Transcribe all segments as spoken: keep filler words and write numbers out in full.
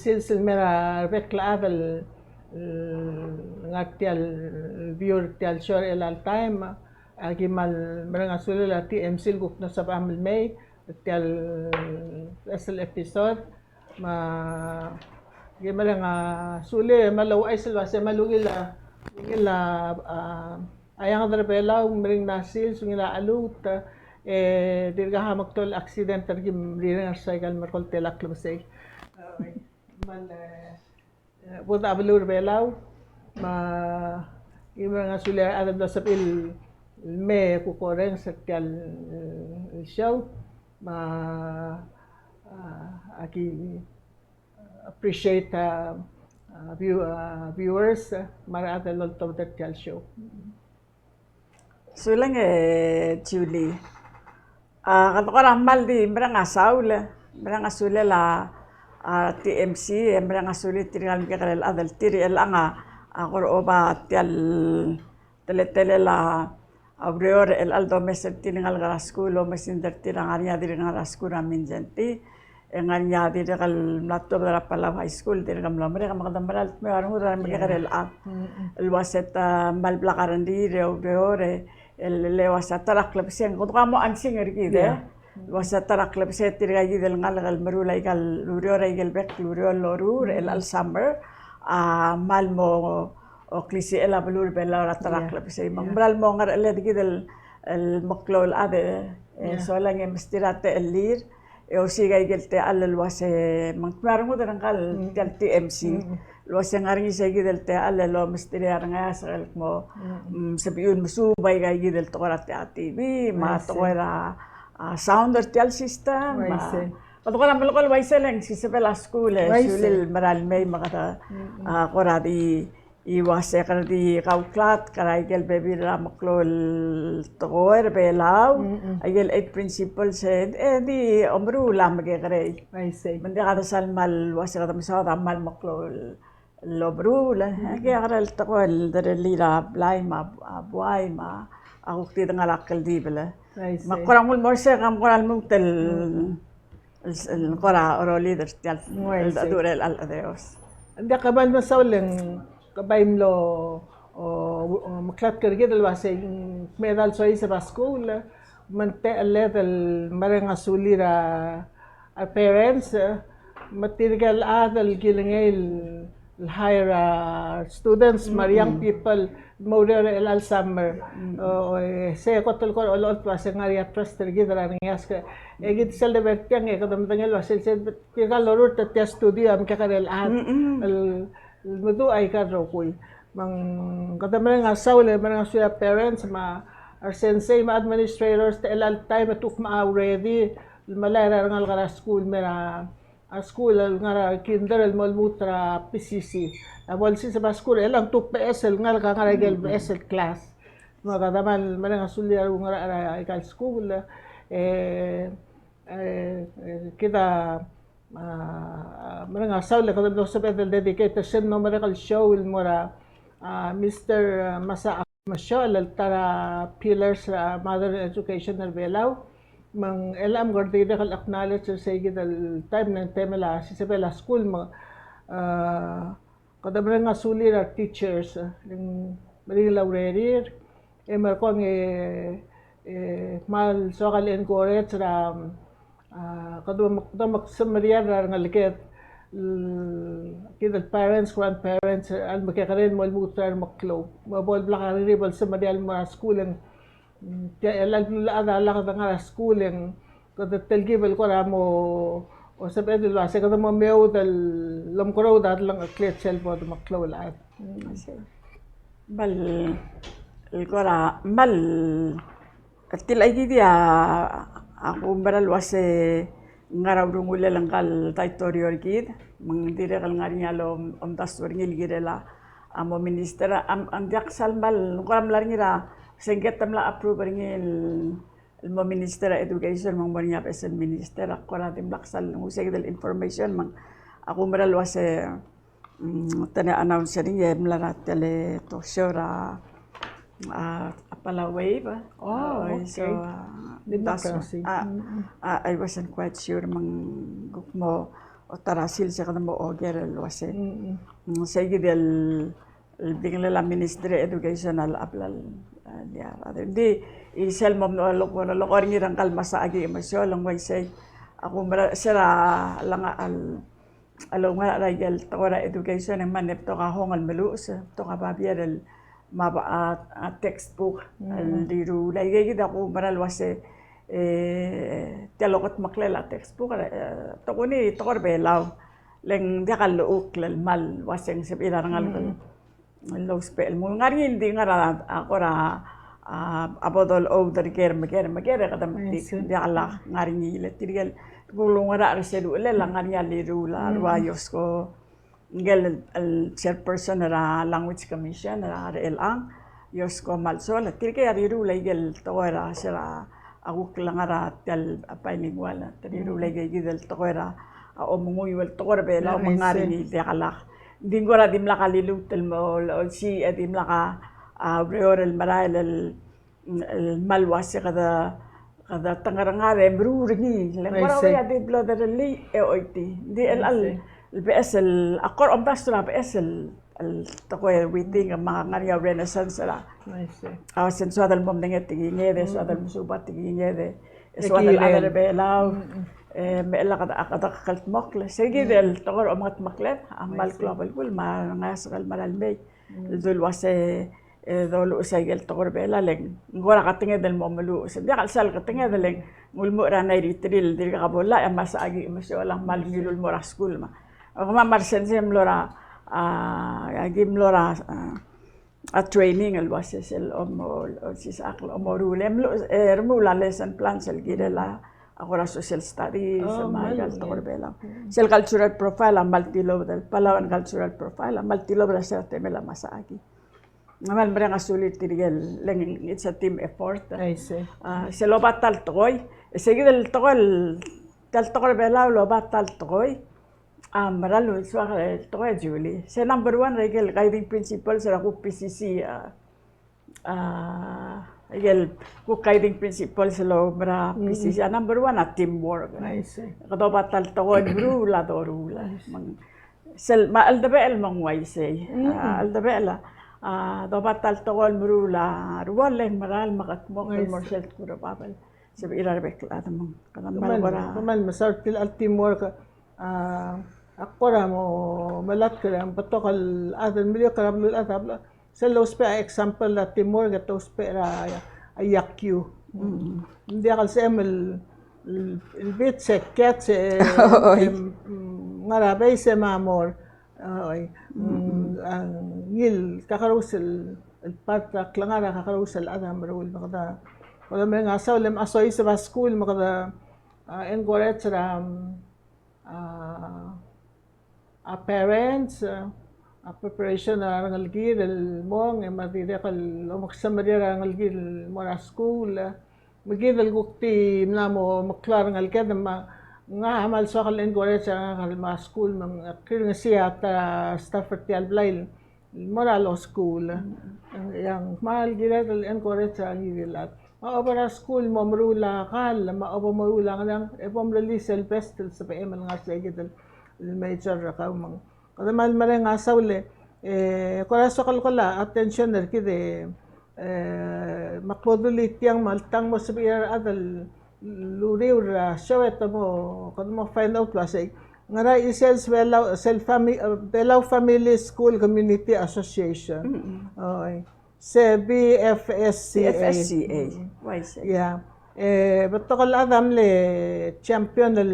sils el mei er a rebek el chad el, el ngar tia el viewer er tia el show er chelecha el taem, a ki kmal mereng a sulel a T M C el kuk mlo sebecham el mei er tia el special episode. Me a ki mereng a sulel, me a louchais el uase me a ungil a, ungil a, a, a eanged er a Belau, meringel a sils, ungil a cheluut, e dirkak a meklou el accident er kim rireng er se aika el merkol tela klebesei. Me a le, e, bo de beluu er a Belau, me a ki mereng a sulel a rechad el mlo sebechir el mei e kuk orrenges er tia el, el show, me a, a, a ki appreciate, a, a, view-, a, viewers, a, me a rechad el oltobed er tia el show. Sulang e Julie. A, kede kora kmal di mereng a saul, mereng a sulel a, a, T M C, e mereng a sulel tirka el mekekerei el chad el tir er chelechang a, a, kora oba tia el teletelel a, a ureor er chelecha el domes er tir el ngalek er a skuul, omes er tir a ngar er ngii a dirk ngar er a skuul er a Mindszenty, e ngar er ngii a dirk el mla tuobed er a Palau High School, dirk mlo merek, me kede mera el dmeu a rengud er a remekekerei el chad. El uase te kmal blak a rengrir e oureor e, el, el uase a ta er a klebesei, kede kora mo unseen er kid, e. El uase a ta er a klebesei tirka kid el ngalek el meruul aika el ureor, aike el bek el ureor el loruul er chelecha el summer, a kmal mo klisichel a beluu er a Belau er a ta er a klebesei. Me ng mera el mo ngerecheled kid el, el meklou el chad, e solang e mesterir a techellir, e osiik aike el techall el uase, me ng dmeu a rengud er ngka el tia el T M C. El uase ngar er ngii seikid el techall el omesterir a rengeasek el kmo, mm, sebechiu el mesuub aika kid el tekoi er a T V, me a tekoi er a, a, sound er tia el system, me a, kede kora melekoi el uaisei e ng sisebel a skuul e sulel el mera el mei me kede, a, kora di, e uase kede di kauklatk er aike el bebil er a meklou el tekoi er a Belau, aike el eight principles, e, e di omeruul a mekekerei. Me ng diak a desal kmal uase kede mesaod a kmal meklou el el omeruul, e, a kekerei el tekoi el derellii er a blai me a, a buai me a kuk di dengar er a kldibel. Me kora ng ulemolsek, me kora lmuut el, el, el kora orolid er tia el, el dedu er chelecha el chedeos. Ng diak kmal mesaul e ng ke bai mlo, o, o, meklatk er kid el uase ng kmeed a lsoiseb er a skuul, me ng techelled el mereng a sulir a, a parents, e, me tirke el chad el kilengei el hire a students, me a young people, mo oureor er chelecha el summer. O, e, se kot el kora olecholt el uase ng ngar er ngii a trust er kid er a rengeasek. E kid sel debo er tiang e kede medengei el uase sel tirka el lorurt er tia el studio a mekekerei el chad. El, el meduch aika el rokui. Me ng kede mereng a saul e mereng a sulir a parents me a resensei me a administrators er chelecha el taem e te kuk mla ready el melai er a rengalek er a skuul, me er a skuul el ngar er a kinder el mo lmuut er a P C C. A bo lsiseb a skuul er chelechang te beches el ngalek a ngar er aike el beches el class. Me kede kmal mereng a sulir a rengul er aika el skuul, e, e, e, kid a, a, mereng a saul e kede mlo sebeched el dedicate er sel mlo merek el show el mo er a, a, Mister Masa Mesiou el ta er a pillars er a modern education er a Belau. Me ng chelechang me kede dirrek el acknowledge er seikid el taem, ng temel a sisebel a skuul me, a, kede mereng a sulir a teachers, e, ng meringel a urerir, e merekong e, e kmal soak el encourage er a, a, kede mo, kede mo semeriar er a rengeleked, el, kid el parents, grandparents, a mekekerei el mo lmuut er a remeklou. Me bo el blak a riribil el semeriar el mo er a skuul e ng, mm, tia el beluulechad a lak de ngar er a skuul e ng kede telkib el kora mo, o sebeched el uase kede mo meoud el omekeroul a delengcheklir sel bo de meklou el chad. Mm. Kmal, el kora, kmal, er tia el chais kid a, a kumerang el uase ng ngar er a urungulel ngka el taitorio er kid, me ng dirrek el ngar er ngii a lom, omdasu er ngii el kirel a, a mo minister, a, a, ng diak sal kmal, ng kora mla er ngii er a, se ng ke te mla approve er ngii el el mo Minister er a Education, me ng mo er ngii a beches el minister, ak kora dimlak sal nguu seikid el information, me ng ak oumerang el uase, mm, te mla announce er ngii e mla er a tele talk show er a, a, a Palau Wave. Oh, okay. So, a, dimlak, a, I wasn't quite sure, me ng kuk mo ta er a sils e kede mo oker el uase. Mm, sei kid el, el blingelel a Ministry Education a locha bla el, a, ia, a, di, di, sel mo, lo, lo, lo, ko er ngii er ngka el Masaki Emesuo, el ng uaisei, a kumerang, se er a, langa, al, a loungerachel er a ikel tekoi er a education, e ng mle betok a hong el meluches, betok a babier el me a, a, a textbook, el dilu, le aike kid a kumerang el uase, e, tia el okedmeklel a textbook, e, tokuni tekoi er a Belau, le ng diak a llechukl el kmal uase ng sebechir a rengalek el lousbech el mo ngar er ngii, ng di ngar er a, a kora, a, a bo dolechou er ker me ker me ker, e kede metik, ng diak el ngar er ngii, le tirke el, kuk loungerachel er sel uchelel a ngar er ngii a lilu el, a rua Josko, ngike el, el chairperson er a Language Commission er a Rechelechang, Josko Malsol, tirke a riruul aike el tekoi er a, se er a, a kuk lengar er tia el bilingual, te riruul aike kid el tekoi er a, a omenguiu el tekoi er a Belau me ng ngar er ngii el diak el. Ng di ng kora dimlak a liluut el mo, olsii, e dimlak a, a ureor el merael el, el kmal uase kede, kede tengerengar e meruul er ngii. Le ng kora uai a di blo derellii e oitii. Ng di el, el, el beches el, a kora omdasu er a beches el, el tekoi el wheating me a ngar er ngii a renaissance er a. A se ng soad el mo medengei a tekinged, e soad el mesuub a tekinged, e soad el chad er a Belau, e me chelecha kede, kede kldmokl. Sei kid el tekoi er a omengetmekled a kmal klou a belkul me a rengasek el mera el mei. El dul uase, e, doluches aike el tekoi er a Belau, le ng kora ketenged el mo meluches. Ng diak el sal ketenged le ng ulemuchel er a nairiterir el dirkak bo llach, e a Masaki Emesuo a kmal ngiluu el mo er a skuul me. Kemam a resensei e mlo er a, a, aki mlo er a, a, a training el uase sel omo, olsisechakl el omoruul, e mlo, e, remuul a lesson plan sel kirel a, a kora social studies, me aike el tekoi er a Belau. Sel cultural profile a kmal tilobed el, Palauan cultural profile a kmal tilobed er a se er a temel a Masaki. Ng kmal mereng a sulir tirke el, le ng, it's a team effort. A, sel oba ta el tekoi, e se kid el tekoi el, ta el tekoi er a Belau el oba ta el tekoi, a mera el soak el tekoi a Julie. Se number one er aike el guiding principles er a kuk P C C, a, a, aike el kuk guiding principles el oba er a P C C, a number one a teamwork. Kede oba ta el tekoi el meruul a doruul. Me ng Sel, me a cheldebechel me ng uaisei. A, cheldebechel a, a, doba ta el tekoi el meruul a ruoll e ng merael me kldmokl el mo er sel tkul er a Babel. Sebechir a rebek el chad me ng kede kmal kora. Kmal mesaul tia el teamwork, a, a kora mo melatk er a betok el chad el meliokl er a beluulechad a bla. Sel lousbech a example er a teamwork e te ousbech er a, a iakiu. Ng diak el sebechem el, el, el bits e kiats e, ngar er a beis e mo er. Oi. A, ngii el kakerous el, el part er a klengar er a kakerous el chad a meruul me kede, kede mereng a saul e me a soiseb a skuul me kede, a, encourage er a, a, a parents, a, a preparation er a rengelekir el mong, e me a dirrek el omeksemeriar a rengelekir el mo er a skuul, me kid el kuk di mla mo meklou a rengeleked me ngak a kmal soak el encourage er ngak el mo er a skuul me ng rirengesii a ta er a staff er tia el blai el mo er a law school. E ng kmal kired el encourage er ngii di el chad. Me a oba er a skuul mo meruul a kall, me a oba mo meruul a ngerang, e bo mrelease el best el sebechem el ngar sei kid el major er kau me ng. Kede kmal mereng a saul e, e, kora soak el kora attention er kid e, e, me ak bo dulii tiang me a ltang mo sebechir a rechad el uriul er a show e te mo, kede mo find out el uasei. Ngera chisel sel Belau, sel fami-, e, Belau Family School Community Association. Oi. Se B F S C A. B F S C A. Uaisei. Yeah. E, betok el chad a mle champion el,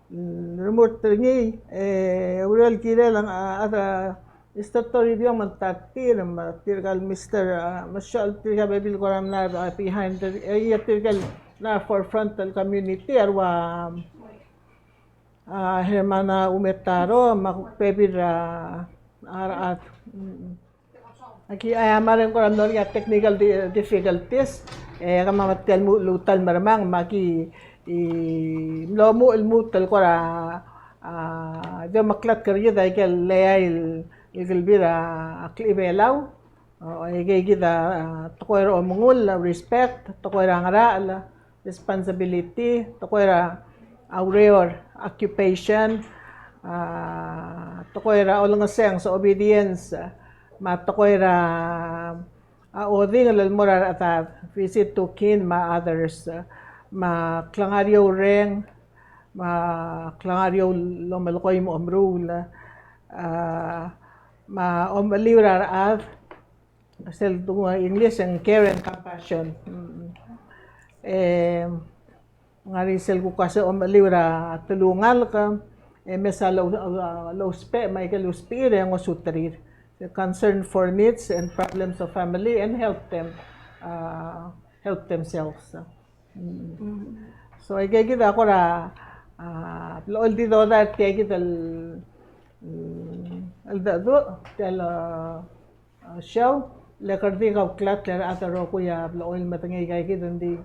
mm, remurt er ngii, e, uriul el kirel a, a, a, Mister Toribiong me ng ta er tir, me tirka el Mister, a, me sel tirka bebil kora mla, a, behind the, e, tirka el mla forefront el community, a rua, a, Hermana Umetaro, me a kuk bebil er a, a, a, mm. Aki, a, a mera e ng kora mlo er ngii a technical di-, difficulties, e, kemam a tia el lmuut el mermang, me aki, e, mlo lmuut el lmuut el kora, a, di omeklatk er kid a ikel leai el, el kelbiil er a klechibelau, Belau, o, e, aike kid a, a, tekoi er a omengull, respect, tekoi er a ngerachel, responsibility, tekoi er a ureor, occupation, a tekoi er a olengeseu, obedience, me a tekoi er a a odingel el mo er a rechedad, visit to kin me a others, me a klengar er eou el reng, me a klengar er eou el omelekoi me a omeruul, a, me a omecheliu er a rechad, sel English e ng care and compassion. Mm. E, Ng ngar er ngii sel kuk uase omecheliu er a telungalek, e mesa lo-, lousbech me aike el lousbech er a ngosuterir. The concern for needs and problems of family and help them, uh, help themselves. Mm. So, aike kid a kora, a, blechoel di dodai er tia kid el, mm, el decheduch, tia el, uh, a, show, le kede di kauklatk el rechad el rokui a blechoel medengei aika kid, ng di,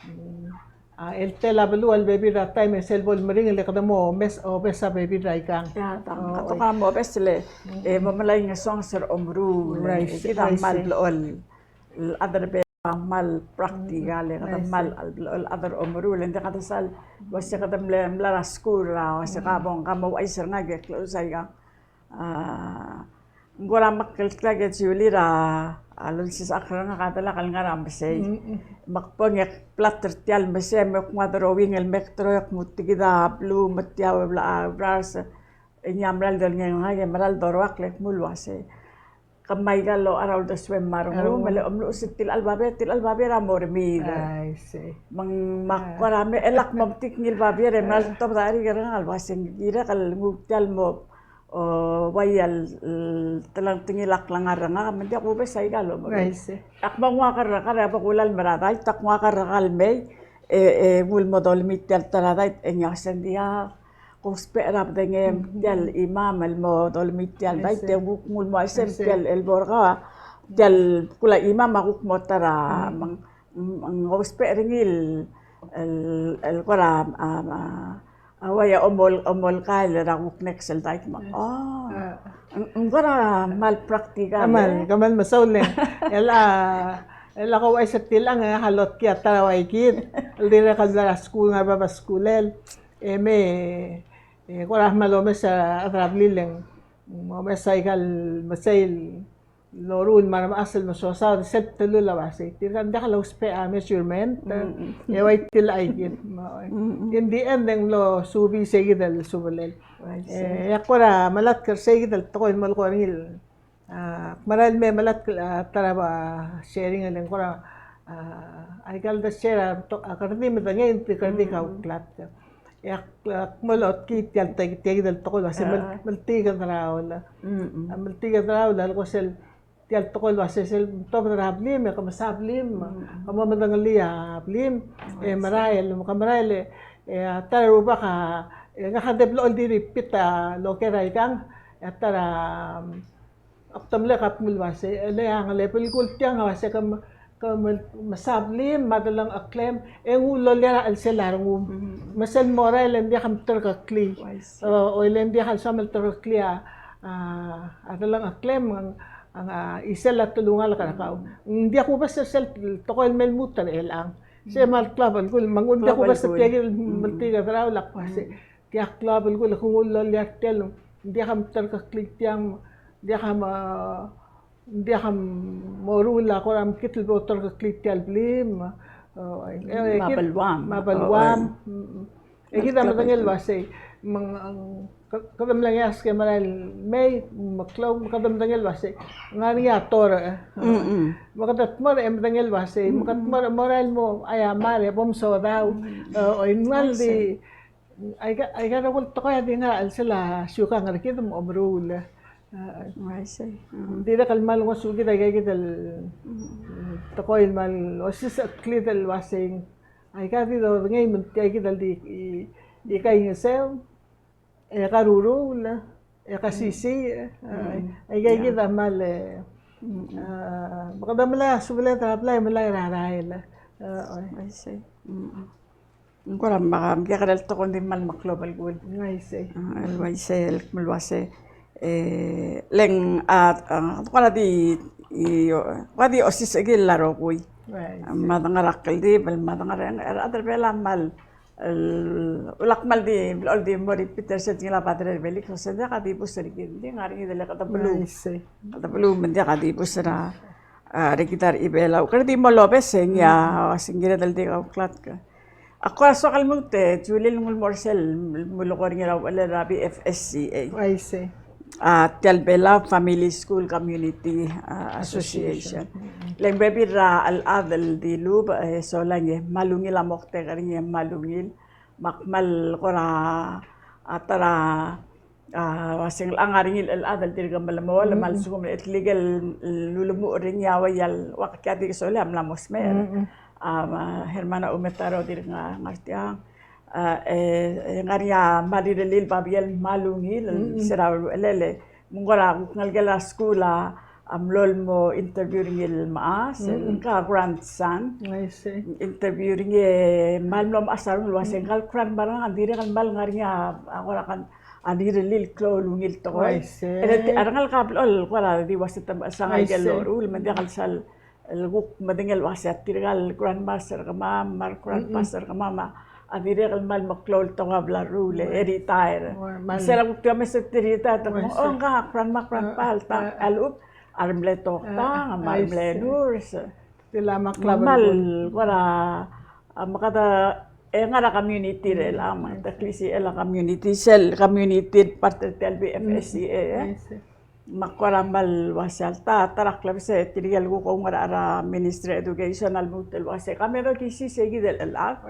mm, a, el tela beluu el bebil er a taem e sel bo lemeringel e kede mo omes, obes a bebil er aikang. Ya, tang, a, kede mo obes le, e, mo melai ngesonges er a omeruul, e, kid a kmal blechoel, el chad er a Belau a kmal practical, e kede kmal blechoel chad er a omeruul, e ng di kede sal, uase kede mle, mla er a skuul er a, uase ka bo, ka mo ouchais er ngak e klou saikang. A, ng kora meklou a Julie er a, a lolsisechakl er ngak a delak el ngar er a mesei. Mm, mm. Me ak bong e ak blat er tia el mesei, me ak nguu a drawing el mekdrawing, ak mo tia kid a blum, me tia el bla, a, brush, e ngii a mera el dolengei er ngak e mera el doruakl e kmo el uase, kemam aika el locha er a uldesuem me a rengum, me le omluches er tia el babier, tia el babier a mo remir. I see. Me ng, me ak kora me, e lak mo metik ngii el babier, e mera el tobed a cherik er ngak el uase ng kirek el nguu tia el mo o, ua ia el, el telengtengil a klengar er ngak, me ng diak kubes aika el omeruul. Ak mo nguu a kerrekar, e a bo kulal mera dait, ak nguu a kerrekar el mei, e, e, nguu el mo dolemii tia el ta er a dait, e ngii a uase ng diak, kousbech er a bedengem, tia el chimam el mo dolemii tia el dait, e kuk nguu el mo uaisei, tia el, el bo er kau, tia el bkul a chimam a kuk mo ta er a, me ng, me ng ousbech er ngii el, el, el kora, a, a, A ua ia omol-, omolkael er a kuk next el dait me. Oh. Ng, ng kora kmal practical, kmal, e? Kmal mesaul e. El a, el a ko uaisei er tiang e a lotkii a ta er a ua kid el dirrek el bla er a skuul, ngar er a bab a skulel. E me, e kora kmal omes a rechad er a blil e ng omes aika el mesei el loruul me a remechas el mesosaod, sel bdelul a uasei. Tirka ng diak lousbech a measurement, e ua tia el aikid. In the end, e ng mlo subii sei kid el subelel. E, e ak kora melatk er sei kid el tekoi el melekoi er ngii el, a, ak merael el me melatk, a, ta er a sharing el ng kora, a, aika el de share a, a kede di medengei, ng di kede di kauklatk. E ak, ak mo lotkii tia el, tia kid el tekoi el uasei mel-, meltii a kederaol. A meltii a kederaol, a leko sel tia el tekoi el uasei sel tobed er a blim, e ke mesa blim, ke mo medengelii a blim, e merael, ke merael, e a ta er a rubak a, e ngak a di blechoel di repeat a loker aikang, e a ta er a, ak te mle kmo el uasei, e le a ngelebelkul tiang a uasei ke me-, ke me-, mesa blim me a delengcheklem, e nguu el loia er a chelsel a rengum. Me sel mo er a ele ng diak a mterekeklii. O, o ele ng diak a lsoam el terekeklii a, a, a delengcheklem, ng, ng, a, isel a telungalek er kau. Ng diak kubes er sel tekoi el me lmuut er chelechang. Se me a klou a belkul, me ng diak kubes er tia kid el meltii a kederaol, ak uasei. Tia klou a belkul e ke nguu el loia er tia el, ng diak a mterekeklii tiang, ng diak a me, ng diak a moruul a kora mekngit el bo terekeklii tia el blim, o, e, e, me a beluam. Me a beluam. E kid a medengei el uasei, me ng, ke-, kede mle ngeasek e merael el mei, me klou, me kede medengei el uasei, ng ngar er ngii a torech. Me kede dmor e medengei el uasei, me kede dmor e merael el mo aiamar e bo msodau. O, e ng ngar er ngii di, Aika, aika el rokui el tekoi a di ngar er a chelsel a siukang er kid me a omeruul. Uaisei. Ng dirrek el kmal ngosukid aika kid el tekoi el kmal osisecheklid el uasei. Aika di dodengei me ng tia kid el di, i, ikaingeseu, e karuruul, e kasisiich, e, aika kid a kmal, e, a, me kede melai a subeled er a blai, melai er a rael. Uaisei. Ng kora me, me kekerei el tekoi ng di kmal meklou a belkul. Uaisei. A, el uaisei, el kmal uaisei. E, le ng, a, a, kora di, i, o, kora di osisechakl a rokui. Uaisei. Me a dengar er a kldibel, me a dengar er a, a rechad er a Belau a kmal el, ulak mal di, el di mo repeat er sel ngii a Padre Felix, se ng diak a dibus er kid, ng di ngar er ngii el kede beluu. I see. Kede beluu me ng diak a dibus er a, a, er kid er a Belau. Kede di mo lobes e ngii a, mm, se ng kired el di kauklatk. A kora soak el lmuut e Julie el nguu el mo er sel, el mo lekoi er ngii er a uchelel er a B F S C A. I see. A, tia el Belau Family School Community, a, Association. Association. Mm-hmm. Le ng bebil er a chad el dilubech, e sola e ng kmal ungil a moktek er ngii, kmal ungil. Me ak kmal kora, a, ta er a, a, uase ng ngar er ngii el chad el dirk melemolem, mm-hmm, me a lsekum e te ikel ulemuchel er ngii a ua el, ua kid a di sola a mla mo smecher. Mm-hmm. A, me a Hermana Umetaro a dirk ngar, ngar tiang. A, e, e ngar er ngii a Marirelil Babiel el kmal ungil, mm-mm, se er a uchelel e me ng kora kuk ngelekel a skuul a mlo el mo interview er ngii el mechas, mm-mm, ngka a grandson. I see. Interview er ngii e kmal mlo mechas a rengul el uase, mm-mm, ngka el grandma er ngak a dirrek el kmal ngar er ngii a, a kora kan, a Rirelil el klou el ungil tekoi. I see. E le te, a rengalek a blechoel el kora di uase te mechesang, I see, aike el loruul, me ng diak el sal el kuk medengei el uase a tirka el grandmas er kemam, me a re grandpas er kemam a dirrek el kmal meklou el tekoi a bla leruul e retire. Me se er a kuk tia el mesa e te retire, te kmo, o, ngka a grandma, grandpa el tang, a lechub a remle toktang, me a remle nurse. Kmal kora, a, me kede, e ngar er a community er chelechang, me te klisichel a community, sel community el part er tia el B F S C A, e. Me ak kora kmal uase alta, ta er a klebesei e tirke el kuk oungerachel er a Ministry of Education a lmuut el uase, ka me dokisii sei kid el chad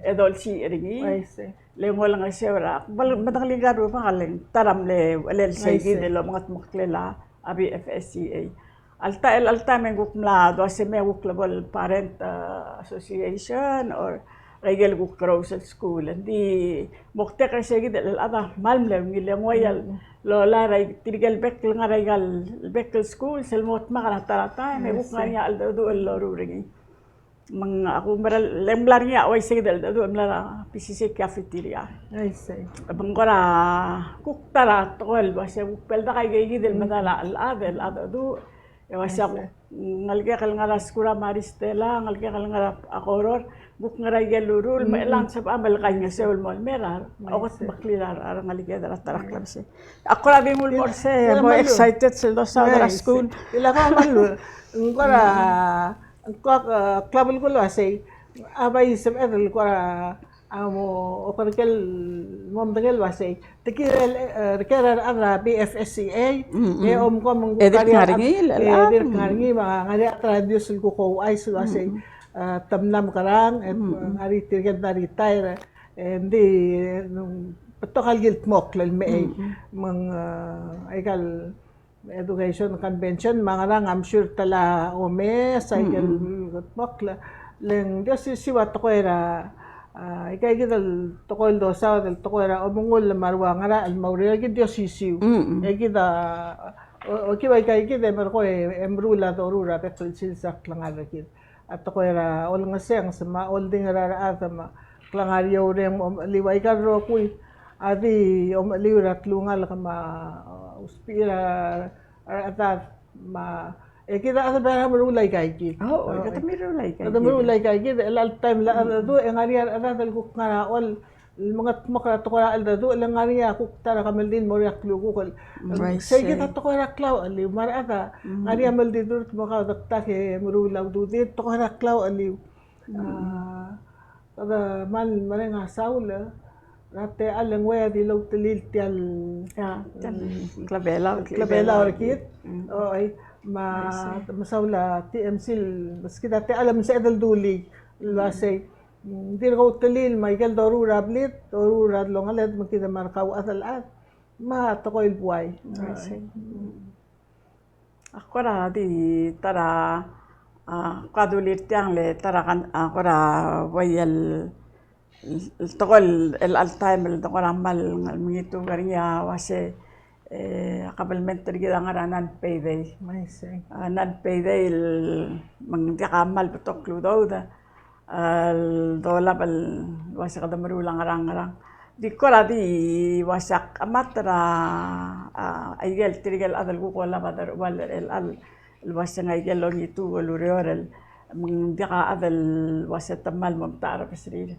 e dolsiich er ngii. Le ng olengeseu er a, me, medengelii ngka el rubak e le ng ta er a mle, uchelel sei kid el omengetmeklel a B F S C A. Alta el, alta me ng kuk mla dua se me kuk lebo el parent, a, association or aike el kuk kerous el skuul. Ng di moktek er sei kid el chad a kmal mle ungil e ng uai el lolai er tirke el bek el ngar er aika el bek el skuul sel mo dmak er a ta er a taem e kuk ngar er ngii a cheldecheduch el loruul er ngii. Me ng, a kumerang, le ng mla er ngii a uaisei kid el cheldecheduch el mla er a P C C cafeteria. Me ng kora kuk ta er a tekoi el uase kuk beldakl aike kid el medal a chad el cheldecheduch. E uase a kuk ngelekek el ngar er a skuul er a Maris Stella, ngelekek el ngar er a Koror, kuk ngar er aike el ureor, me chelechang sebecham el kaingeseu el mo lmei er a okedmeklel a rengeleked er a ta er a klebesei. Ak kora di nguu el mo er sei, mo excited sel dosaod er a skuul. Ilak a kmal, ng kora, ng kora, e, klou el kmo uasei, a bai sebeched el kora a mo oker el mo medengei el uasei, te kirel, e, er ker a rechad er a B F S C A, e omko me ng kuk ngar er ngii, e dirk ngar er ngii, me ng ngar er ngii a ta er a Dios el kuk ouchais el uasei, e, te mla mekerang, e, ng ngar er ngii tirke el mla retire, e, ng di, e, ng betok a lkildmokl el mei, me ng, e, aika el education convention, me a ngerang, I'm sure te mla omes aike el kldmokl, le ng di osisiu a tekoi er a, a, aika kid el tekoi el dosaod el tekoi er a omengull me a rua ngerachel me a ureor, kid di osisiu. E kid a, o, okiu aika kid e merekong e meruul a doruul er a bek el sils er a klengar er kid. A tekoi er a olengesenges me a oldingel a rechad me a klengar er a oureng, omecheliu aika el rokui a di omecheliu er a telungalek me a usbechir a rechedad me a, e kid a chad a meruul aika kid. O, kede meruul aika kid. Kede meruul aika kid, el chelecha el taem el cheldecheduch e ng ngar er ngii a rechedad el kuk ngar er a chol el mengedmokl er a tekoi er a cheldecheduch, le ng ngar er ngii a kuk ta er a kemeldiil el mo er ngii a klukuk. Sei kid a tekoi er a klaucheliu, me a rechad a ngar er ngii a meldidurt me a kaudektak e meruul a ududir, tekoi er a klaucheliu. A, kede kmal mereng a saul er a techall e ng ua di loutelil tia el, tia el klebelau, klebelau er kid. Oi, me a, mesaul a T M C el, meskid a techall me sebeched el dulii el uasei, mm, dirk outelil me a ikel doruul er a blid, doruul er a delongeled, me kid me a rekauchad el chad, me a tekoi el buai. Ak kora di ta er a, a, kora dulii er tiang le ta er a kan, a, kora buai el, el tekoi el, el chelecha el taem el kora kmal mengitu er ngii a uase, e, a kabelment er kid a ngar er a non-payday. A, non-payday el, me ng diak a kmal betok el udoud, el dolab el uase kede meruul a ngerang ngerang. Di kora di uase ak chemat er a, a, aikel tirkel chad el kuk olab a deruchall er chelechang el uase ng aikel longitu el ureor el, Me ng diak a chad el uase te kmal mo metacherbesul er tir.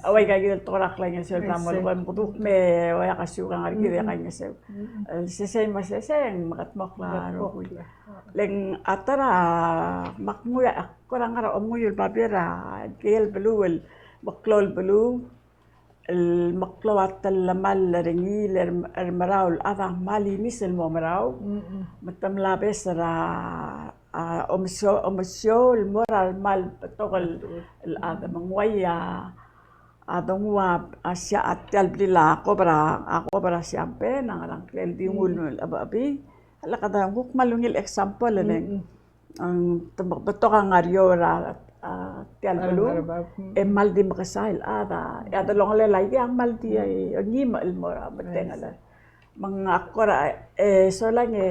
Ua ika kid el tekoi er a klaingeseu el dam el koi me kede kuk me ua ia kasiukang er kid e kaingeseu. El sesei me a sesei e ng mekedmokl a rokui. Le ng a ta er a, me ak nguu a kora ngar er a omenguiu el babier a ikel beluu el meklou el beluu el meklou a telemall er ngii el er, er merau el chad a kmal imis el mo merau. Me te mla bes er a, a, omesio, omesio el mo er a kmal betok el, el chad me ng uai a, a donguu a sia, a tia el blil a kobra, a kobra siampe, ng ngerang, el di nguu el chebechebii. Le kede kuk kmal ungil example e ng Ng te betok a ngar er eou er a, a, tia el beluu, e kmal di mekesai el chad, e a delongelel a ikei a kmal di, e, ngii me el mo er a betengel. Me ng a kora, e, solang e,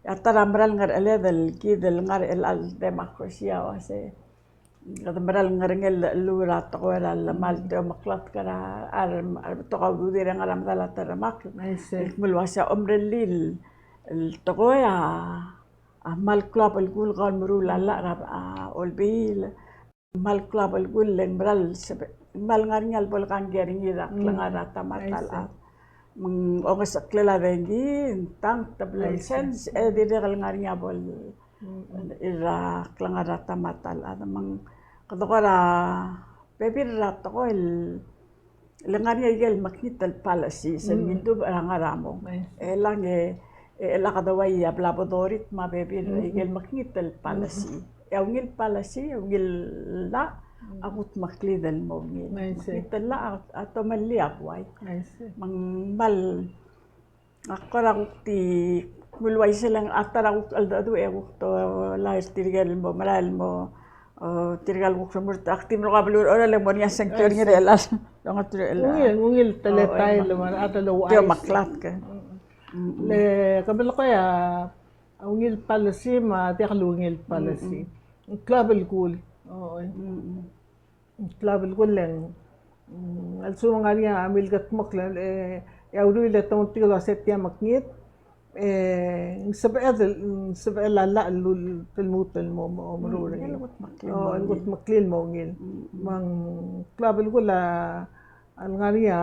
a ta er a mera el ngerecheled el kid el ngar er chelecha el democracy a uase. Kede mera el ngerengel el chelluul er a tekoi er a lemalt e omeklatk er a, a re, a rebetok a ududir e ngar er a medal a teremakl. El kmo el uase a omerellel el tekoi a a kmal klou a belkul kau el meruul a llach er a, a, olbiil. Kmal klou a belkul e ng mera el sebe-, kmal ngar er ngii a lebo el kangkei er ngii er a klengar er a ta me a ta el chad. Me ng ongeseklel a dengki, ng tang teblo el sens, e dirrek el ngar er ngii a bo el, er a klengar er a ta me a ta el chad. Me ng kede kora bebil er a tekoi el Le ngar er ngii a ikel mekngit el policy, sel mildubech er a ngar er a mong. E lang e, e, e lak deuai a bla bo dorit me a bebil er a ikel mekngit el policy. E a ungil policy, a ungil llach, a kutmeklid el mo ungil. Mekngit el llach, a, a tomellii a buai. Me ng kmal Ak kora kuk di kmal uaisei el ng a ta er a kuk cheldecheduch e kuk tolai er tirke el mo merael el mo, o, tirke el kuk remurt, ak di mlo ka beluu er a Oreor e le ng mo er ngii a sengkio er ngii er chelechang. Ungil, ungil teletael el mo er a chad el ouchais. Te omeklatk. Le ke melekoi a ungil policy me a diak el ungil policy. Ng klou a belkul. Oi. Klou a belkul e ng, mm, a lsekum ng ngar er ngii a milkedmokl, e, e a uriul e te ongtik el uasei tia mekngit, e, ng sebeched, ng sebechel a llach el lmuut el mo, mo, mo meruul er ngii. O, el kutmeklii el mo ungil. Me ng klou a belkul a, a ngar er ngii a,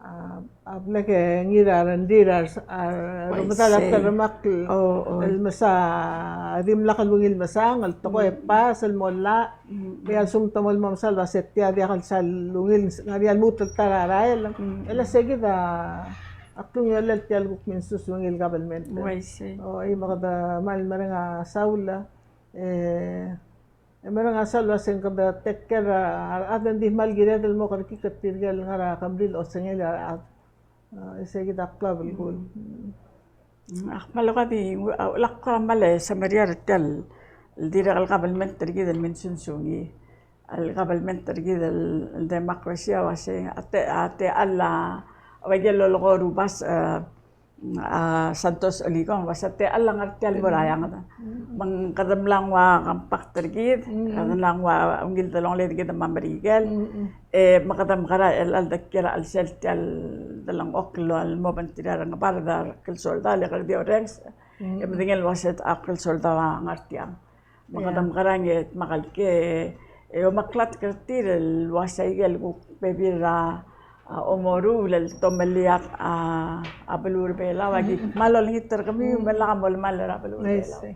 A, a blak e ngii er a rengrir a, a, remedal a teremakl el mesa, a dimlak el ungil mesang, el tekoi e pass el mo llach, me a lsekum te mo el mo mesa el uasei tia diak el sal ungil, ngar er ngii a lmuut el ta er a rael, e le se kid a klungiolel tia el kuk minsus ungil kabelment. Uaisei. O, e me kede kmal mereng a saul, e, E mereng a saul el uasei ng kede take care a rechad e ng di kmal kired el mo kerekikl er tirke el ngar er a kemril osengel a rechad. A, e se kid a klou a belkul. Mm, ak kmal ko di, a, lak ko kmal semeriar er tia el dirrek el kabelment er kid el minsunsungi. El kabelment er kid el, el democracy a uasei, a te, a techall a, a ua ikel lolekoi a Rubas, e, a Santos Olikong, uasei a techall a ngar tia el mo er a eanged. Me ng kede mla nguu a compact er kid, kede mla nguu a ungil delongeled er kid me a Merikel. E me kede mekerang el, el de kiei er a chelsel tia el delengchokl el mo obengterir a Rengebard, a Reklel Soldau, e le kede di orrenges. E medengei el uasei a Reklel Soldau a ngar tiang. Me kede mekerang e dmak el kei, e omeklatk er tir el uasei ikel kuk bebil er a, a, omoruul el tomellii a, a beluu er a Belau, a ki kmal olengit er kemiu me lak molemall er a beluu er a Belau.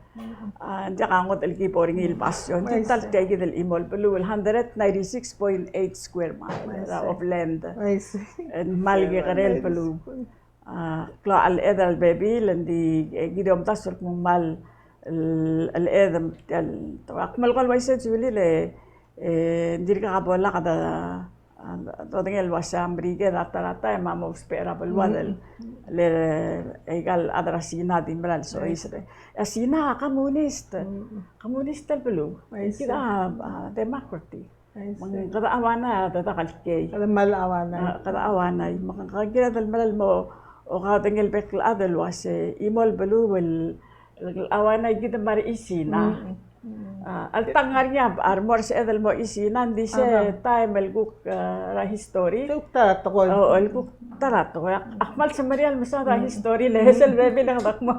A, ng diak a ngodech el ki bo er ngii el basio. Ng di ta el tia kid el chimo el beluu el hundred ninety-six point eight square mile er a Upland. E ng kmal kekerei el beluu. A, klou a chelechedel a bebil, e ng di, e, kid a omdasu el kmo ng kmal, el, chelechedem, el, ak melekoi el uaisei Julie le, e, ng dirkak a bo lak de, a, dodengei el uasei a Merikel a ta er a taem a mo ousbech er a beluad el, le, e, ikal chad er a Sina a di mera el soiseb. E a Sina a komunist, komunist el beluu. Kid a, a, democratic. Me ng kede auanai a dedak el kei. Kede mal auanai. A, kede auanai. Me ng kired el mera el mo, o, kaudengei el bek el chad el uasei, chimo el beluu el, el auanai kid me a rechisina. A, alta ng ngar er ngii a, a remo er sebeched el mo chisina, ng di se taem el kuk, a, er a history. Kuk ta er a tekoi. O, el kuk ta er a tekoi. Ak kmal semeriar el mesaod a history, le sel bebil e ng kede kmo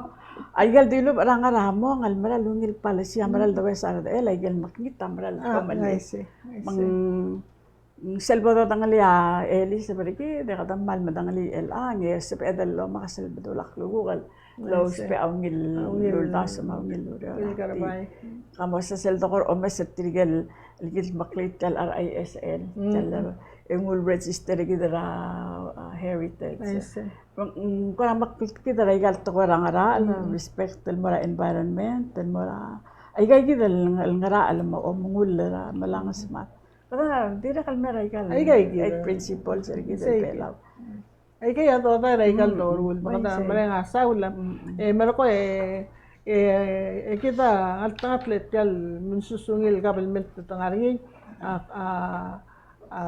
Aike el dilubech er a ngar er a mong el mera el ungil policy a mera el deues a redechel, aike el mekngit a mera el, ah, tomellii. I see, I see. Me ng, mm, sel bo dodengelii a Elise er kid, e kede kmal medengelii el, a, ng sebeched el omes el bedul a klukuk el lousbech a ungil, a ungil uldasu me a ungil ureor. Ungil kerebai. Ka mo sesei el dekor omes er tirke el, el kid el meklii tia el R I S L, tia el, e nguu el register er kid er a, a, Heritage. I see. Ng, ng kora meklii kid er aika el tekoi er a ngerachel, respect el mo er a environment, el mo er a, aika kid el, el ngerachel me a omengull er a melanges me a. Kede dirrek el mer aika el, aika kid, eight principles er kid el Belau. Aika a dodai er aika el doruul, me kede mereng a saul. E merekong e, e, e kid a ngeltengat el tia el mensus ungil government el te ngar er ngii, a, a, a,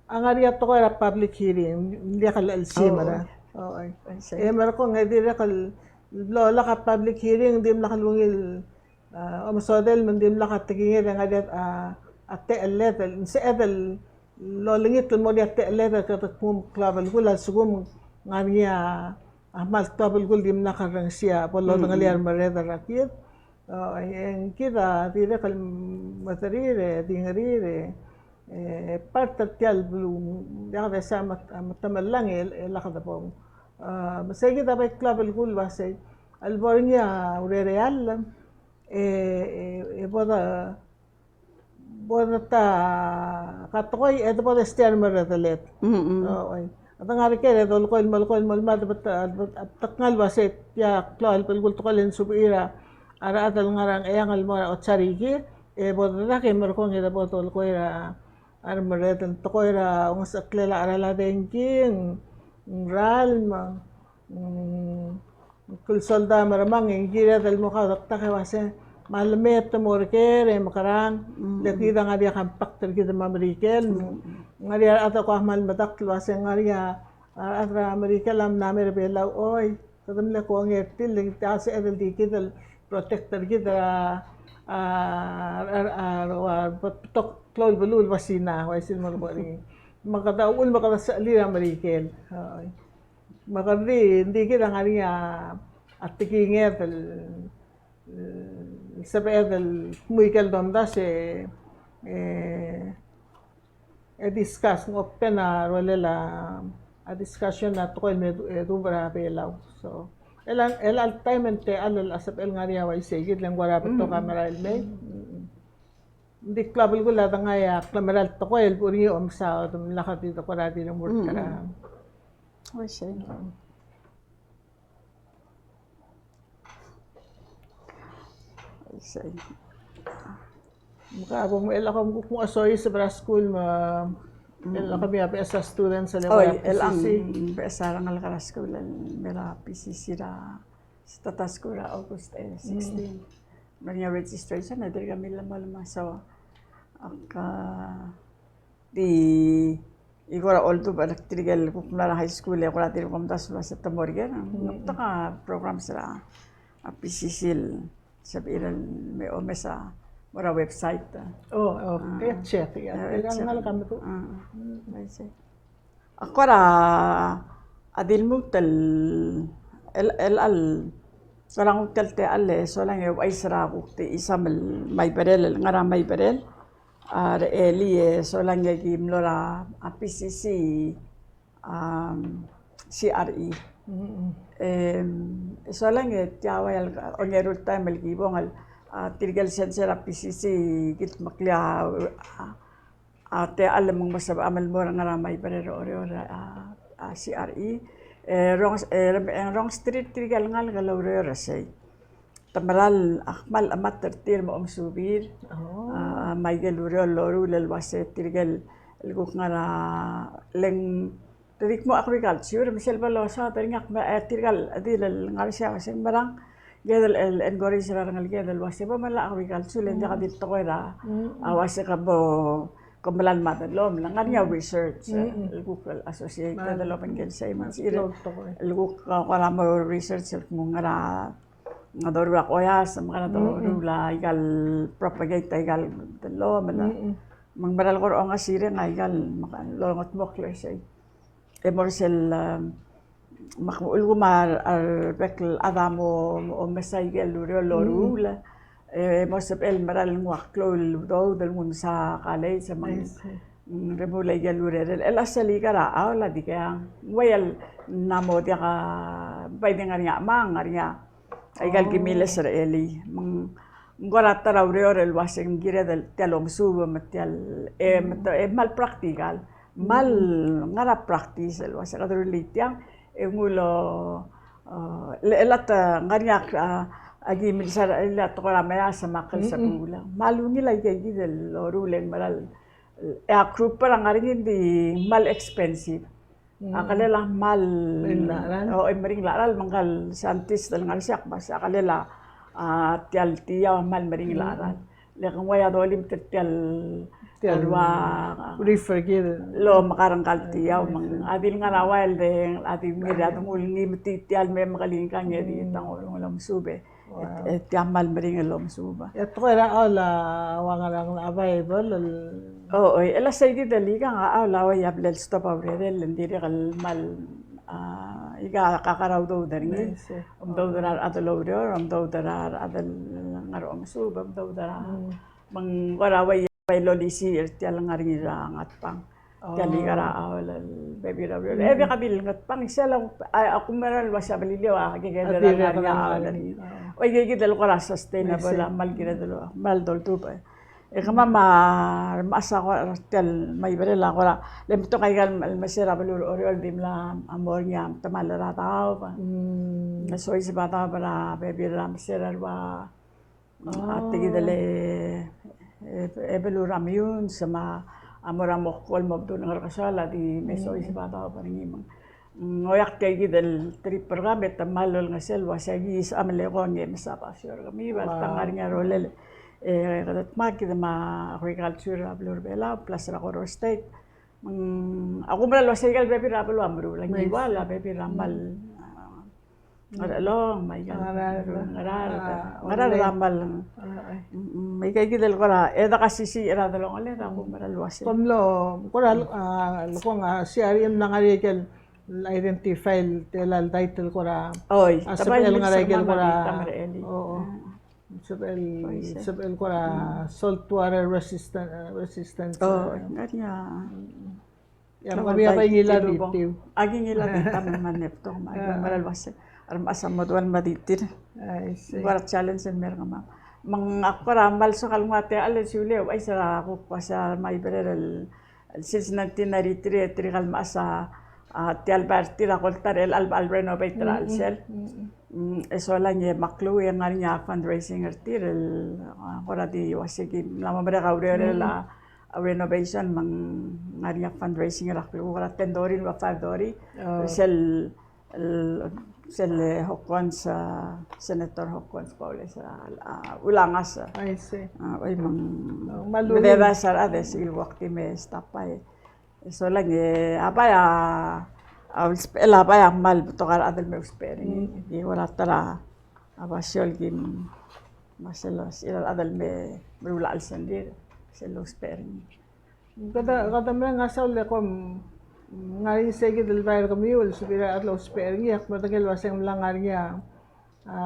a ngar er ngii a tekoi er a public hearing, ng diak el chelsimer. Oi. E merekong e dirrek el lolak a public hearing, dimlak el ungil, a, omesodel me ng dimlak a tekinged e ngar er ngii a, a techelled, ng sebeched el lolengit el mo er ngii a techelled el kede kmo klou a belkul a lsekum ng ngar er ngii a, a kmal klou a belkul el dimlak a rrengesii a bo lodengelii a remerreder er kid. O, e ng kid a dirrek el mederir, e dingerir, e, e part er tia el beluu, diak de sei a met-, a metemellang e, e lak debong. A, me sei kid a bai klou a belkul el uasei, a lebo er ngii a urereall, e, e, e bo de, bo de ta, ka tekoi, e de bo de mesterir a remerreder. Mm. O, oi. A de ngar er ker e dolekoi el molekoi el molemad, a de bet-, a de bet-, a betok el ngar el uasei tia klou el belkul el tekoi el ng sebechir a rechad el ngar er a Ngcheangel el mo er a Otsarikii, e bo dedak e merekong e de bo dolekoi er a, a remerreder el tekoi er a ongesecheklel a cheral a dengki, ng ralm, mm, kuk soldau a mermang, e ng kired el mo kaudektak e uasei, me a leme te mo er ker e mekerang, le kid a ngar er ngii a compact er kid me a Merikel, ng ngar er ngii a rechad el kuk kmal medakt el uasei ng ngar er ngii a rechad er a Merikel a mla mer a Belau, oi, kede mle kongei er tir, le ng di sebeched el di kid el protect er kid er a, a, a, a, a, betok klou el beluu el Sina, uaisei el mo er ngii. Me kede uchul me kede sechelir a Merikel. Oi. Me kede di, ng di kid a ngar er ngii a tekinged el, el sebeched el dmu ikel domdasu e, e, e discuss, ng open a rolel a, a discussion a tekoi el me du-, e duubech er a Belau. So, el, el, el time e ng techall el sebechel ngar er ngii a uaisei kid le ng kora betok a merael mei. Ng di klou a belkul a dengai a klemera el tekoi el bo er ngii a omes a, a dimlak a di tekoi er a di remurt er a. Uaisei. Uaisei. Me ka bo mle, el kmo kuk mo soiseb er a skuul me, el kmo a beches a students el, oi, el P C C. Ng beches a rengalek er a skuul el mer a P C C er a start a skuul er a August, e, sixteen. Me ng registration e dirk mle mo, mle mo, so, ak di, e kora oldubech er tirke el kuk mla er a high school e kora dirk omdasu el uasei te mo er ker. Ng betok a programs er a, a P C C el sebechir el me omes a mo er a website. O, o, e check, ia. E check. Ngalek a meduch. A, I see. A kora, a di lmuut el, el, el, el, kora nguu tia el techall e solang e ouchais er a kuk di chisam el Maiberel, el ngar er a Maiberel, a, er a elii e solang e ki mlo er a, a P C C, a, C R E. Mm. Em, solang e tia ua el ongeru el taem el ki bong el, a, tirke el sensei er a P C C, ki tmeklii a, a, a techall me ng mo sebecham el mo er a ngar er a Maiberel er a Oreor, a, a C R E. E, rong, e, rong, e, rongesterir tirke el ngalek el oureor er sei. Te meral, a kmal chemat er tir me omesubir. O. A, me aike el ureor el loruul el uasei tirke el, el kuk ngar er a leng, te di kmo agriculture, me sel bo losaod er ngii a kmo, e, tirke el, di le ngar er sei a uasei ng merang, Kid el, el encourage er a rengeleked el uasei bo melai a agriculture, le ng diak di tekoi er a, a uasei ke bo, ke melalem a delom, le ng ngar er ngii a research, e, el kuk el associated el obengkel sei me ng, el kuk, e, kora mo research el kmo ngera, ngera doruul a koias, me ngera doruul a ikal propagate a ikal delom, me ng meral kora ongasireng a ikal, me ka longetmokl er sei. E mo er sel, um, Me ak mo ulekum a rebek el chad a mo, mo omes a ikel ureor el loruul, e mo sebechel el mera el nguu a klou el udoud el nguu el msa college, me ng, mm, remuul a ikel urerel. E le sel ikal a, a, a diak a, ng uai el mla mo diak a, bai di ngar er ngii a, me ng ngar er ngii a, aika el kimiles er a elii. Me ng, ng kora ta er a ureor el uase ng kired el tia el omesuub me tia el, e, me te, e, kmal practical. Kmal ngar er a practice el uase kede rullii tiang, e nguu el, e, le, le te ngar er ngii a, a, a ki milsa er a, le te kora mesa me a klsebuul. Kmal ungil a ikakid el loruul e ng mera el, e a group er a ngar er ngii ng di kmal expensive. A kelel a kmal, o, e meringel a cheral, me ngka el scientist el ngar er sei a kmo se a kelel a, a, tia el tiau a kmal meringel a cheral. Le ke ng uai a dolim tir tia el, tia el rua, reefer kid el omekar ngka el tiau, me ng, a di le ngar er a uaia el de, a di ngii a di nguu el ngii me tia el me mekelii ngka e di tang olong el omesuub e. E, e tia kmal meringel el omesuub. E tekoi er a, a, ua ngerang available el. O, oi, e le sei kid el ikang a, a, ua ia blal stop a urerel, le ng dirrek el kmal, a, ika a kakerous a udoud er ngii. Omdoud er a rechad el oureor, omdoud er a rechad el ngar er a omesuub, omdoud er a, me ng kora ua ia bai lolisiich er tia el ngar er ngii er a Ngatpang. Tia el ikal a, a, el bebil er a ureor. E bek a bil Ngatpang, sel a, a, a kumerang el uase a Beliliou a kekerei er a ngar er ngii a, a, el. Oi, ikakid el kora sustainable a kmal kired el, kmal doldubech. E kemam a remechas a kora tia el Maiberel a kora, le betok a ikal mesa er a beluu er a Oreor el di mla mo er ngii a metemall er a daob. Soiseb a daob er a bebil er a mesa er a rua A tia kid el, e, e beluu er a Meyuns, me a mo er a Mokol, mo bedul Ngerkesoaol, a di me soiseb a daob er ngii me ng. Mm, oeak tia kid el trip er kemam e te kmal olengeseu el uase a ki sebecham el eko e mesa basio er kemiu, me a le te ngar er ngii a rolel. E, kede dmak kid me a agriculture er a beluu er a Belau, plus er a Koror State. Me ng, a kumerang el uase ikal bebil er a beluu a meruul, a Ngiwal a bebil er a kmal, a, Ngerchelong, me a ikal, Ngaraard, Ngaraard a kmal, mm, me aika kid el kora, e deka sisiich er a delongeled, a kumerang el uase. Kom lo, kora, a, lekong a, sei a rechim el ngar er ngii a ikel identify el tela el dait el kora. Oi, a sebechel el ngar er a ikel kora. O, o. Sebechel, sebechel kora salt water resistant, eh, resistant. Oh, ngar er ngii a. Ia, me a bai ngilai a di tiu. Aki ngilai a di tiu me a mle betok me a mera el uase. A remechas a mo dual me a di tir. I see. Ng kora challenge el mer kemam. Me ng kora kmal soak el nguu a techall el siulii, uaisei er a kuk uase a Maiberel el Since nineteen ninety-three e tirka el mechas a, a, tia el bai er tir a kolta er chelechang el renovate er a chelsel. Mm, e solang e me a klou e ngar er ngii a fundraising er tir el, a, kora di uase ki mla mo merek a ureor er a, a renovation me ng ngar er ngii a fundraising er a klou kora ten dori el ua five dori. Sel el, sel Hokkons, a, Senator Hokkons Baules, a, a, ulangas. I see. A, oi me ng, me de da sar a de sel uak di me stop by. E solang e, a bai a, a, usbechel a bai a kmal betok a rechad el me usbech er ngii. Di kora ta er a, a basio el kim, me sel, sel a rechad el me meruul a chelsel er tir, sel usbech er ngii. Kede, kede mereng a saul e kom ngar er ngii sei kid el bai er kemiu el sebechir a rechad el ousbech er ngii, ak medengei el uase ng mla ngar er ngii a, a,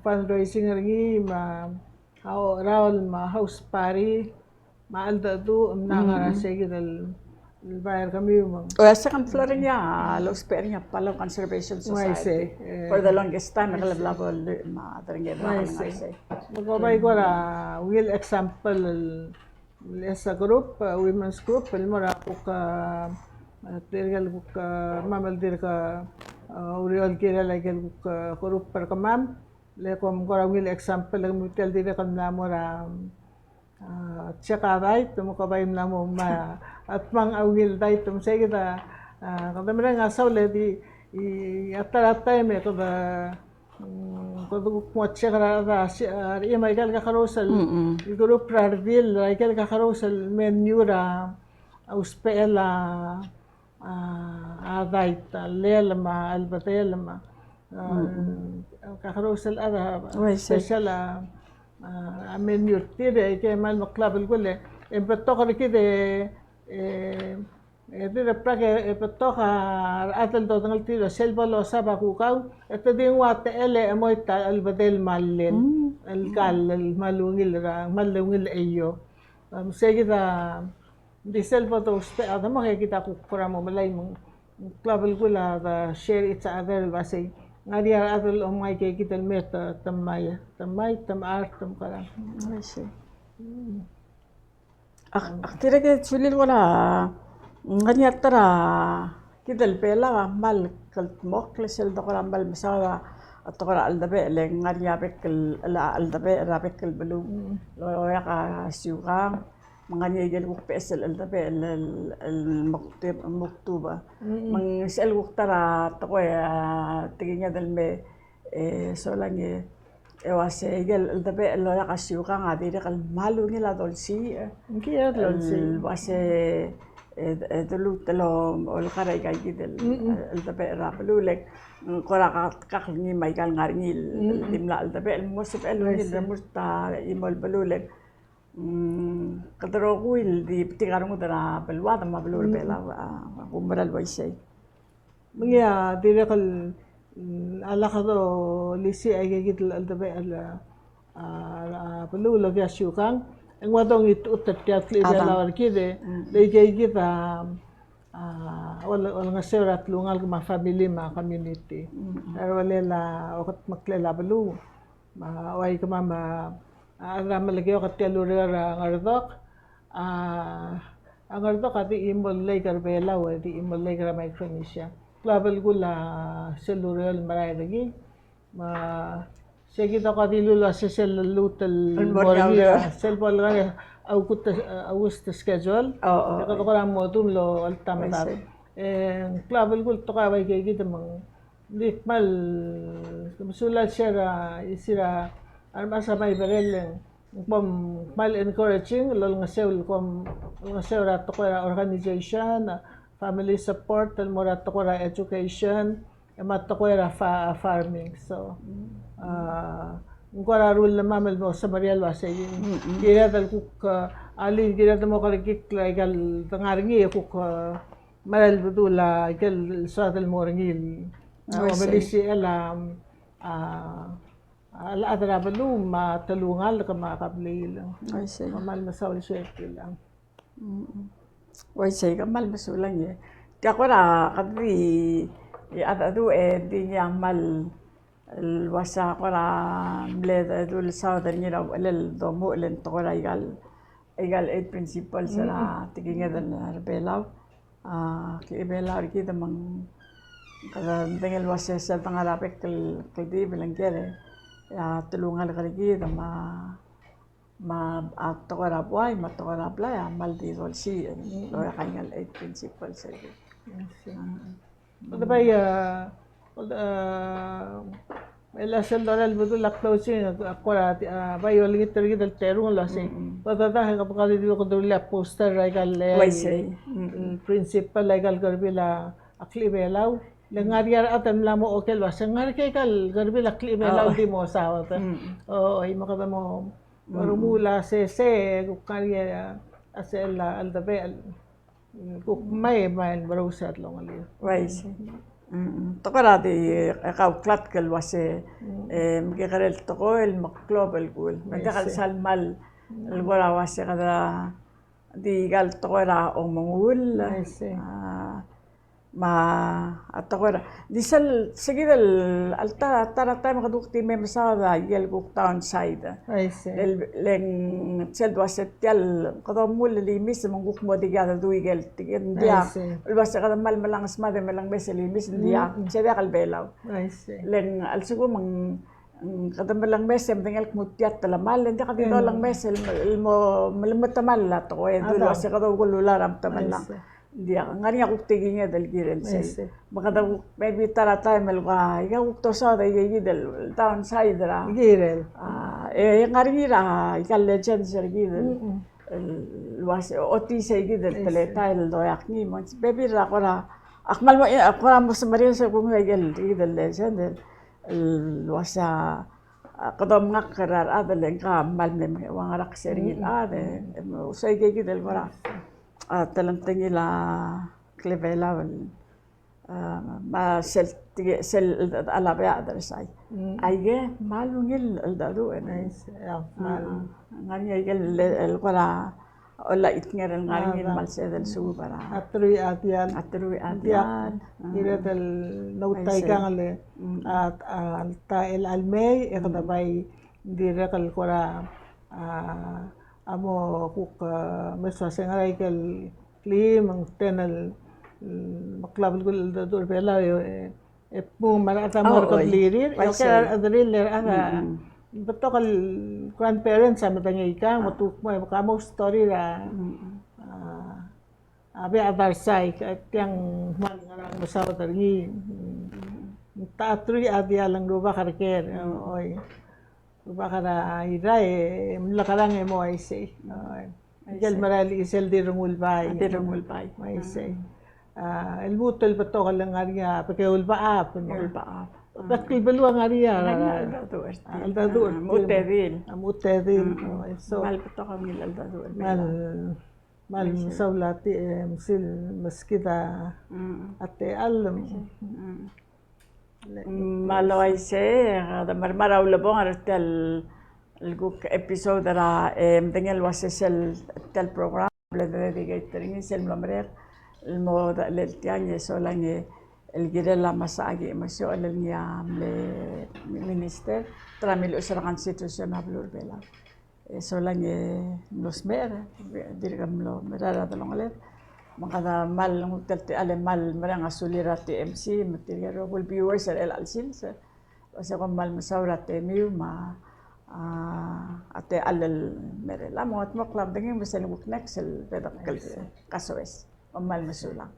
fundraising er ngii, me a, a ocheraol, me a house party, me a cheldecheduch, mla ngar er a sei kid el, el bai er kemiu me ng. O, a second floor er ngii a lousbech er ngii a Palau Conservation Society. For the longest time, e kele bla bo lluich me a derengei el rak el ngar er sei. Me ko bai kora ungil example el As a group, a women's group, el mo er a kuk, a, tirke el kuk, a, kemam el dirk, a, oureor el kirel a ikel kuk, a, group er kemam, le kom kora ungil example, le kemiu tia el dirrek el mla mo er a, a, check a dait, me ko bai mla mo me a, a dmang a ungil dait, me sei kid a, a, kede mereng a saul e di, i, a ta er a taem e kede, Mm, kede kuk mo check er a, er a, er a, me aike el kakerous el, el group er a redil, aike el kakerous el menu er a, a usbechel a, a, a dait, a llel me a chelbedel me a, a, kakerous el, a, special a, a, a menu er tir, e aike me a le meklou a belkul e, e betok er kid e, e, E dirrek el brak e betok a rechad el dodengelterir el sel bo losab a kukau, e te di nguu a techel e chemoit a chelbedel me a llel. Mm. El kall el kmal ungil er a, kmal ungil er a eou. Em, sei kid a, di sel bo dousbech a demok e kid a kuk kora mo melai me ng klou a belkul a de share each other el uasei. Ng ngar er ngii a rechad el omngai kid el mei e te, te mai, te mai, te mechar, te mekerang. I see. Mm. Ak, ak dirrek el sulir kora ng ngar er ngii a ta er a kid el Belau a kmal kldmokl sel dekora kmal mesaod a tekoi er a cheldebechel, e ng ngar er ngii a bek el, el cheldebechel er a bek el beluu. Mm. Loeak a siukang, me ng ngar er ngii a ikel kuk beches el cheldebechel el, el, el moktu-, moktuba. Mm. Me ng sel kuk ta er a tekoi a tekinged el mei, e solang e, e uase ikel cheldebechel el loeak a siukang a dirrek el kmal ungil a dolsiich. Ng kired el dolsiich. El uase, e, e, doluut el olekar aika kid el, mm, cheldebechel er a beluu, le ng kora kak, kak ngii me aika el ngar er ngii el, mm, dimlak cheldebechel, el mo sebechel el ungil, I see, el remurt a chimo el beluu, le, mm, kede rokui el di betik a rengud er a beluad me a beluu er a, mm, Belau, a, a kumerang el uaisei. Me ng, a, dirrek el, mm, a lak dolisiich aika kid el cheldebechel, a, a, a beluu el okiu a siukang, e ng ua dongitechut er tia el klechibelau er kid, e, mm, le aika kid a, a, ole-, olengeseu er a telungalek me a family me a community. Mm. Er a rolel a okedmeklel a beluu. Me a ua ikemam a, a, a rechad er a Melekeok er tia el ureor er a Ngerdok. A, a Ngerdok a di chimo el lake er a Belau, e di chimo el lake er a Micronesia. Klou a belkul a sel ureor el merael er ngii. Me sei kid a ko dilu el uase sel lluut el mo er ngii, sel bo el ngar er a August, August schedule. Oh, oh. E kede kora mo dmu el oltemedad. I see. E, klou a belkul a tekoi a ua ikei kid me ng di kmal, kmal mesulang sel, a, isei er a remechas a Maiberel, e ng kmal encouraging el olengeseu, el kom olengeseu er a tekoi er a organization, family support, el mo er a tekoi er a education, e me a tekoi er a fa-, farming. So, a, ng kora rullii el mo semeriar el uasei, mm, kired el kuk, a, alii, kired el mo kerekikl aika el dengar er ngii e kuk, a, mera el bedul a ikel soad el mo er ngii el, a, omelisichel a, a, a rechad er a beluu me a telungalek me a kebliil. I see. Me kmal mesaul sel tiang. Mm. Uaisei, kmal mesulang e. Tia kora kede di, e, a, a, du, e, di ngii a kmal el uase kora mle de dul saod er ngii er a uchelel el domuchel el tekoi er aika el, aika el eight principles er a, mm, tekinged er a Belau. A, klechibelau er kid me ng kede medengei el uase sel dengar er a bek el kldibel e ng kired, a, telungalek er kid me a, me a tekoi er a buai, me a tekoi er a blai a kmal di dolsiich el, mm, loia aika el eight principles er kid. I see. A. Kede bai, a, kede, a, el sel dorael el bedul a closing, a, kora, a, bai olengit er kid el terung el uasei. Mm, mm. Kede dang, e kede kora di kede rullii a poster er aika el, uaisei, mm, el principal er aika el kerebil a klechibelau. Le ngar er ngii a rechad el mla mo oker el uasei, ngar er ngii aika el kerebil a klechibelau el di mo saod. Mm. O, oi, me kede mo, mm, remuul a sesei, kuk ngar er ngii a, a sel, a, cheldebechel. Kuk mei, mei el merous a delongelir. Uaisei. Mm, mm. Te kora di, e, kauklatk el uase, mm, e, mekekerei el tekoi el meklou a belkul. Me ng diak el sal kmal, mm, el kora uase kede di aika el tekoi er a omengull. Uaisei. A, me a tekoi er a Di sel, se kid el, alta, ta er a taem e kede kuk di me mesaod a ikel kuk downside. Uaisei. Le, le ng sel dua se tia el, kede omuul el imis me ng kuk mo dikea dedu ikel, ikel diak. Uaisei. El ua se kede kmal melanges me de melengmes el imis, ng diak. Mm, mm. Se diak el Belau. Uaisei. Le ng a lsekum ng, ng kede melengmes e medengei el kmo tia telemall, le ng diak di dolengmes el, el mo, melemetemall a tekoi, e dul ua se kede oukolular a metemall. Uaisei. Diak, ng ngar er ngii a kuk tekinged el kirel sei. Uaisei. Me kede kuk, maybe ta er a taem el ua, ika kuk dosaod a ike kid el downside er a. Kirel. A, e, e ngar er ngii er a, ika el legend er kid el, mm, mm, el ua se, ochotii sei kid el, uaisei, teletael el doeak ngii, me ng bebil er a kora, ak kmal mo, e, ak kora mo semeriar se kung ike el, kid el legend el, el ua se a, a, kede omengakl er a rechad el ngka a kmal mle, mle ua ngerakl se er ngii el chad, e, mm, e, mo, sei ike kid el kora. a telengtengil a klebelau el, a, me sel, sel, a la bea a dersai. Mm. Aike, me a ungil el cheldecheduch, e. Aisei, a, me a, a, ngar er ngii aike el, el kora, olai, it nger el ngar er ngii, a, me a lsebeched el suub er a. A teruich a diall. A teruich a diall. Diak, a, kired el noutaikang el, mm, a, a, ta el almei, e kede bai dirrek el kora, a, a mo kuk, a, mesuaseng er aike el klim, ng ten el, mm, meklou a belkul el cheldecheduch er Belau, e, e, e pung me a rechad a mo er a keblirir, e oker a rechederir el, a, mm, betok el grandparents a medengei kang, me te kuk mo, e, ka mo story er a, mm, a, a bea a darsai, e tiang kmal ngerang mesaod er ngii. Mm. Ng ta a teruich a diall, ng rubak er ker, mm, oi. Rubak er a Irrai, e mlekerang e mo uaisei. Oi. Aike el merael el chisel Dirrengulbai. Dirrengulbai. Uaisei. Mm. A, el lmuut el betok el ngar er ngii a Bekeulbechab, no? Bekeulbechab. Bek el beluu a ngar er ngii a, ngar er ngii a cheldecheduch er tir. A, cheldecheduch er tir. A, mo tedil. A, mo tedil. Mm. Oi, so. Kmal betok a ungil cheldecheduch er Belau. Kmal Kmal mesaul a T M C el meskid a techall. Me a le uaisei, e kede mermang er a ulebongel er tia el kuk episode er a, e, medengei el uase sel tia el program el dedicate er ngii sel mlo merek el mo dechelel tiang, e solang e el kirel a Masaachi Emesiochel el ngii a mle minister, ta er a miluches er a constitution er a beluu er Belau. E solang e mlo smecher, e dirk mlo merael er a delongeled. Me kede kmal nguu tia el techall e kmal mereng a sulir a T M C, me tirke el rokui el viewers er chelecha el sils. E se kom kmal mesaul er a temiu me a, a, a techall el merek. Me ng mo kuk medengei me sel kuk next el betok el kasoes. Kom kmal mesulang.